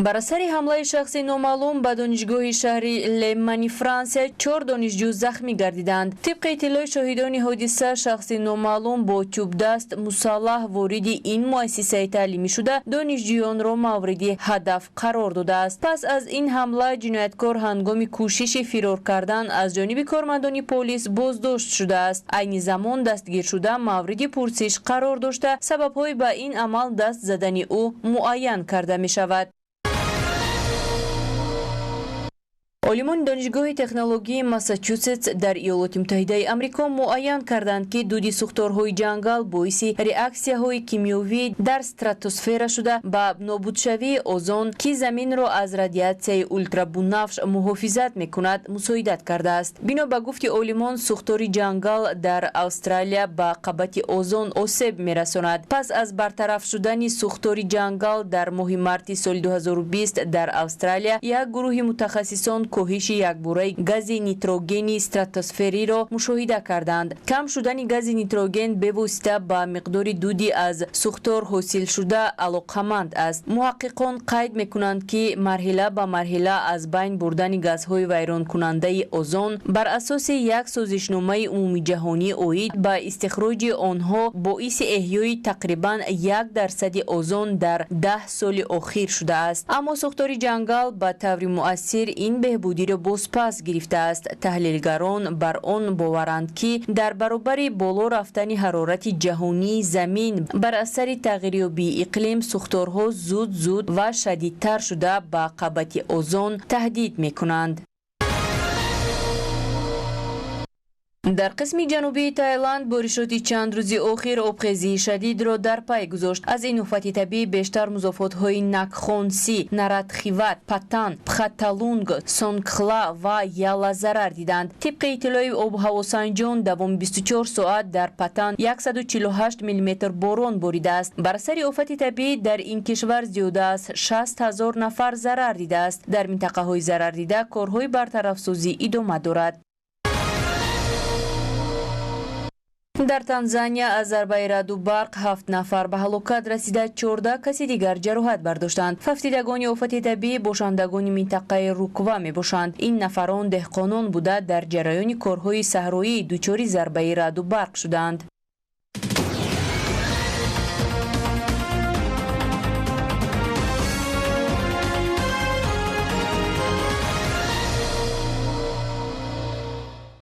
Бар асари ҳамлаи шахси номаълум ба донишгоҳи шаҳри Лемани Франсия чор донишҷӯ захмӣ гардиданд. Тибқи иттилои шоҳидони ҳодиса, шахси номаълум бо чӯбдаст мусаллаҳ вориди ин муассисаи таълимӣ шуда, донишҷӯёнро мавриди ҳадаф қарор додааст. Пас аз ин ҳамла ҷинояткор ҳангоми кӯшиши фирор кардан аз ҷониби кормандони полис боздошт шудааст. Айни замон дастгиршуда мавриди пурсиш қарор дошта, сабабҳои ба ин амал даст задани ӯ муайян карда мешавад. Олимони Донишгоҳи технологияи Массачусетс дар Иёлоти Муттаҳидаи Амрико муайян карданд, ки дуди сӯхторҳои ҷангал боиси реаксияҳои кимиёвӣ дар стратосфера шуда, ба нобудшавии озон, ки заминро аз радиатсияи ултрабунафш муҳофизат мекунад, мусоидат кардааст. Бино ба гуфти олимон, сӯхтори ҷангал дар Австралия ба қабати озон осеб мерасонад. Пас аз бартараф шудани сӯхтори ҷангал дар моҳи марти соли 2020 дар Австралия, як гурӯҳи мутахассисон коҳиши якбораи гази нитрогени стратосфериро мушоҳида карданд. Кам шудани гази нитроген бевосита ба миқдори дуди аз сӯхтор ҳосилшуда алоқаманд аст. Муҳаққиқон қайд мекунанд, ки марҳила ба марҳила аз байн бурдани газҳои вайронкунандаи озон бар асоси як созишномаи умумиҷаҳонӣ оид ба истихроҷи онҳо боиси эҳёи тақрибан 1% озон дар 10 соли охир шудааст. Аммо сӯхтори ҷангал ба таври муассир ин беҳбудиро бозпас гирифтааст. Таҳлилгарон бар он боваранд, ки дар баробари боло рафтани ҳарорати ҷаҳонии замин бар асари тағйирёбии иқлим, сӯхторҳо зуд-зуд ва шадидтар шуда ба қабати озон таҳдид мекунанд. Дар қисми ҷанубии Тайланд боришоти чанд рӯзи охир обхезии шадидро дар пай гузошт. Аз ин офати табиӣ бештар музофотҳои Накхонси, Наратхиват, Патан, Пхаталунг, Сонгхла ва Яла зарар диданд. Тибқи иттилои обҳавосанҷон, давоми 24 соат дар Патан 148 мм борон боридааст. Бар асари офати табиӣ дар ин кишвар зиёда аз 60 ҳазор нафар зарар дидааст. Дар минтақаҳои зарардида корҳои бартарафсозӣ идома дорад. Дар Танзания аз зарбаи раъду барқ ҳафт нафар ба ҳалокат расида, 14 каси дигар ҷароҳат бардоштанд. Фавтидагони офати табиӣ бошандагони минтақаи Руква мебошанд. Ин нафарон деҳқонон буда, дар ҷараёни корҳои саҳроӣ дучори зарбаи раъду барқ шуданд.